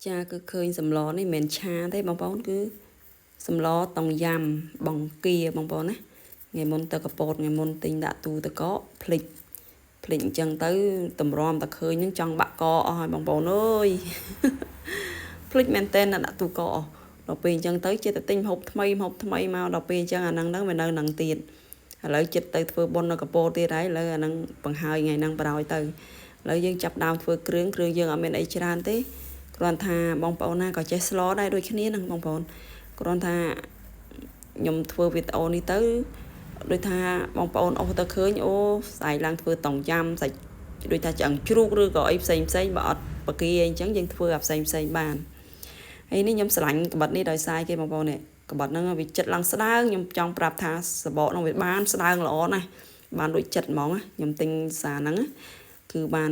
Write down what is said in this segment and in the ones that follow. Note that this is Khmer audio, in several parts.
ចាគឺឃើញសម្លនេះមិនមែនឆាទេបងប្អូនគឺសម្លតុងយ៉ាំបង្គាបងប្អូនណាថ្ងៃមុនទៅកពតថ្ងៃមុនទិញដាក់ទូទឹកកកភ្លេចភ្លេចអញ្ចឹងទៅតម្រាំតែឃើញនឹងចង់បាក់កអស់ហើយបងប្អូនអើយភ្លេចមែនតើដាក់ទូកកអស់ដល់ពេលអញ្ចឹងទៅចិត្តតែទិញម្ហូបថ្មីម្ហូបថ្មីមកដល់ពេលអញ្ចឹងអាហ្នឹងហ្នឹងវានៅនឹងទៀតឥឡូវចិត្តទៅធ្វើបុណ្យនៅកពតទៀតហើយឥឡូវអាហ្នឹងបង្ហើយថ្ងៃហ្នឹងបរោយទៅឥឡូវយើងចាប់ដើមធ្វើគ្រឿងគ្រឿងយើងអត់មានអីច្រើនទេគ្រាន់ថាបងប្អូនណាក៏ចេះស្លដែរដូចគ្នានឹងបងប្អូនគ្រាន់ថាខ្ញុំធ្វើវីដេអូនេះទៅដូចថាបងប្អូនអស់ទៅឃើញអូស្អែកឡើងធ្វើតុងយ៉ាំសាច់ដូចថាឆ្អឹងជ្រូកឬក៏អីផ្សេងផ្សេងបើអត់បកាអីចឹងយើងធ្វើអាផ្សេងផ្សេងបានហើយនេះខ្ញុំស្រឡាញ់ក្បិតនេះដោយសារគេបងប្អូននេះក្បិតហ្នឹងវាចិត្តឡើងស្ដើងខ្ញុំចង់ប្រាប់ថាសបកហ្នឹងវាបានស្ដើងល្អណាស់បានដូចចិត្តហ្មងខ្ញុំទិញសារហ្នឹងគឺបាន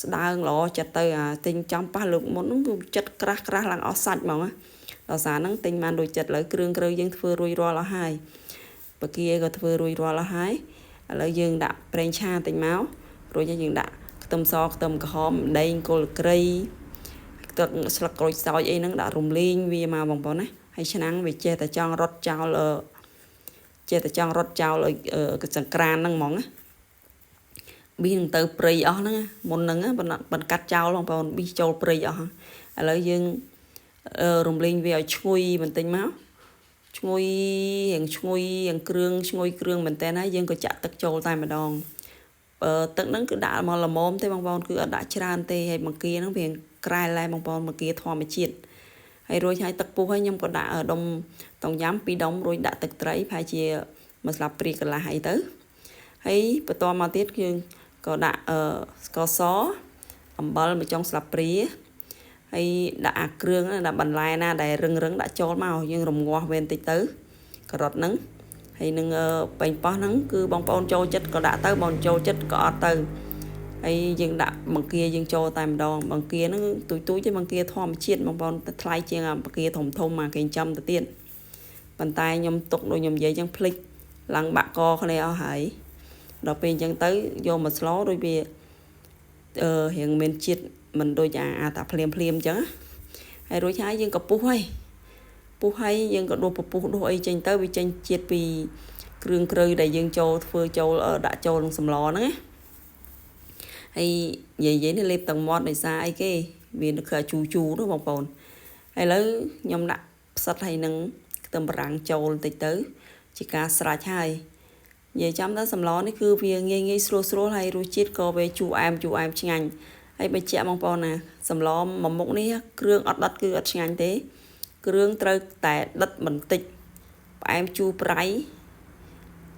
ស្ដើងល្អចិត្តទៅអាទិញចំប៉ះលើកមុនហ្នឹងគឺចិត្តក្រាស់ក្រាស់ឡើងអស់សាច់ហ្មងដល់សារហ្នឹងទិញបានដូចចិត្តឥឡូវគ្រឿងគ្រឿងយើងធ្វើរួចរាល់អស់ហើយបកាក៏ធ្វើរួចរាល់អស់ហើយឥឡូវយើងដាក់ប្រេងឆាតិចមករួចហើយយើងដាក់ខ្ទឹមសខ្ទឹមក្រហមម្ដេងគល់គ្រៃទឹកស្លឹកក្រូចសើចអីហ្នឹងដាក់រំលីងវាមកបងប្អូនណាហើយឆ្នាំងវាចេះតែចង់រត់ចោលចេះតែចង់រត់ចោលឲ្យសង្ក្រានហ្នឹងហ្មងណាប៊ីនឹងទៅព្រៃអស់ហ្នឹងមុនហ្នឹងមិនកាត់ចោលបងប្អូនប៊ីចូលព្រៃអស់ឥឡូវយើងរំលីងវាឲ្យឈ្ងុយបន្តិចមកឈ្ងុយរៀងឈ្ងុយរៀងគ្រឿងឈ្ងុយគ្រឿងមែនតើហើយយើងក៏ចាក់ទឹកចូលតែម្ដងទឹកហ្នឹងគឺដាក់មកល្មមទេបងប្អូនគឺអត់ដាក់ច្រើនទេហើយបង្គាហ្នឹងវាក្រែលដែរបងប្អូនបង្គាធម្មជាតិហើយរួចហើយទឹកពុះហើយខ្ញុំក៏ដាក់ដុំតុងយ៉ាំ2ដុំរួចដាក់ទឹកត្រីប្រហែលជាមួយស្លាបព្រាកន្លះអីទៅហើយបន្តមកទៀតយើងក៏ដាក់ស្ករសអំបិលមួយចុងស្លាបព្រាហើយដាក់អាគ្រឿងដាក់បន្លែណាដែលរឹងរឹងដាក់ចូលមកយើងរងាស់វាបន្តិចទៅការ៉ុតហ្នឹងហើយនឹងប៉េងប៉ោះហ្នឹងគឺបងប្អូនចូលចិត្តក៏ដាក់ទៅបងចូលចិត្តក៏អត់ទៅហើយយើងដាក់បង្គាយើងចូលតែម្ដងបង្គាហ្នឹងទូចទូចទេបង្គាធម្មជាតិបងប្អូនថ្លៃជាងបង្គាធំធំមកគេចាំទៅទៀតប៉ុន្តែខ្ញុំទុកដូចខ្ញុំនិយាយចឹងភ្លេចឡើងបាក់កគ្នាអស់ហើយដល់ពេលអញ្ចឹងទៅយកមកស្លដូចវារៀងមានជាតិមិនដូចអាតាភ្លាមភ្លាមអញ្ចឹងហើយរួចហើយយើងក៏ពុះហើយពុះហើយយើងក៏ដួសពពុះដួសអីចេញទៅវាចេញជាតិពីគ្រឿងក្រៅដែលយើងចូលធ្វើចូលដាក់ចូលក្នុងសម្លហ្នឹងណាហើយនិយាយនេះលេបទាំងមាត់ដោយសារអីគេវានៅគឺជូរជូរនោះបងប្អូនហើយឥឡូវខ្ញុំដាក់ផ្សិតហើយនឹងខ្ទឹមបារាំងចូលបន្តិចទៅជាការស្រេចហើយនិយាយចាំទៅសម្លនេះគឺវាងាយងាយស្រួលស្រួលហើយរសជាតិក៏វាជូរអែមជូរអែមឆ្ងាញ់ហើយបញ្ជាក់បងប្អូនណាសម្លមួយមុខនេះគ្រឿងអត់ដិតគឺអត់ឆ្ងាញ់ទេគ្រឿងត្រូវតែដិតបន្តិចផ្អែមជូរប្រៃ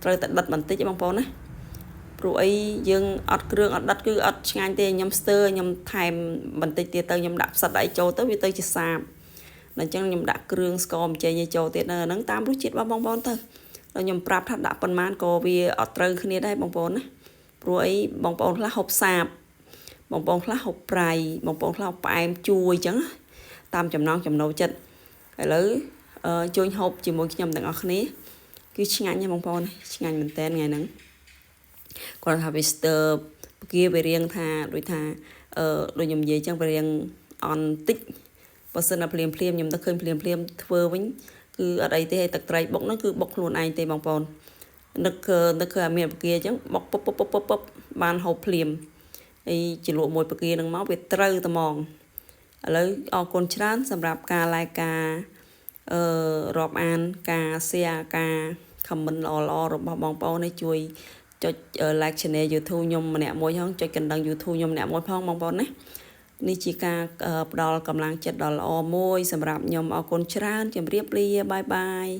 ត្រូវតែដិតបន្តិចបងប្អូនណាព្រោះអីយើងអត់គ្រឿងអត់ដិតគឺអត់ឆ្ងាញ់ទេខ្ញុំស្ទើរខ្ញុំថែមបន្តិចទៀតទៅខ្ញុំដាក់ផ្សិតអីចូលទៅវាទៅជាសាបដល់អញ្ចឹងខ្ញុំដាក់គ្រឿងស្ករម្ចេញឲ្យចូលទៀតនៅហ្នឹងតាមរសជាតិរបស់បងប្អូនទៅដល់ខ្ញុំប្រាប់ថាដាក់ប៉ុន្មានក៏វាអត់ត្រូវគ្នាដែរបងប្អូនណាព្រោះអីបងប្អូនខ្លះហូបសាបបងប្អូនខ្លះហូបប្រៃបងប្អូនខ្លះផ្អែមជូរអញ្ចឹងតាមចំណង់ចំណូលចិត្តឥឡូវជួយហូបជាមួយខ្ញុំទាំងអស់គ្នាគឺឆ្ងាញ់ណាស់បងប្អូនឆ្ងាញ់មែនតើថ្ងៃហ្នឹងគាត់ថាវាស្ទើពគាវារៀងថាដូចថាដូចខ្ញុំនិយាយចឹងវារៀងអន់តិចបើសិនតែភ្លាមភ្លាមខ្ញុំទៅឃើញភ្លាមភ្លាមធ្វើវិញគឺអត់អីទេហើយទឹកត្រីបុកហ្នឹងគឺបុកខ្លួនឯងទេបងប្អូននឹកនឹកឃើញមានពគាអញ្ចឹងបុកពុបពុបពុបពុបបានហូបភ្លាមហើយជ្រលក់មួយពគានឹងមកវាត្រូវតែហ្មងឥឡូវអរគុណច្រើនសម្រាប់ការ like ការរាប់អានការ share ការ comment ល្អៗរបស់បងប្អូននេះជួយចុច like channel YouTube ខ្ញុំម្នាក់មួយផងចុចកណ្ដឹង YouTube ខ្ញុំម្នាក់មួយផងបងប្អូនណានេះជាការផ្ដល់កម្លាំងចិត្តដ៏ល្អមួយសម្រាប់ខ្ញុំអរគុណច្រើនជម្រាបលា bye bye។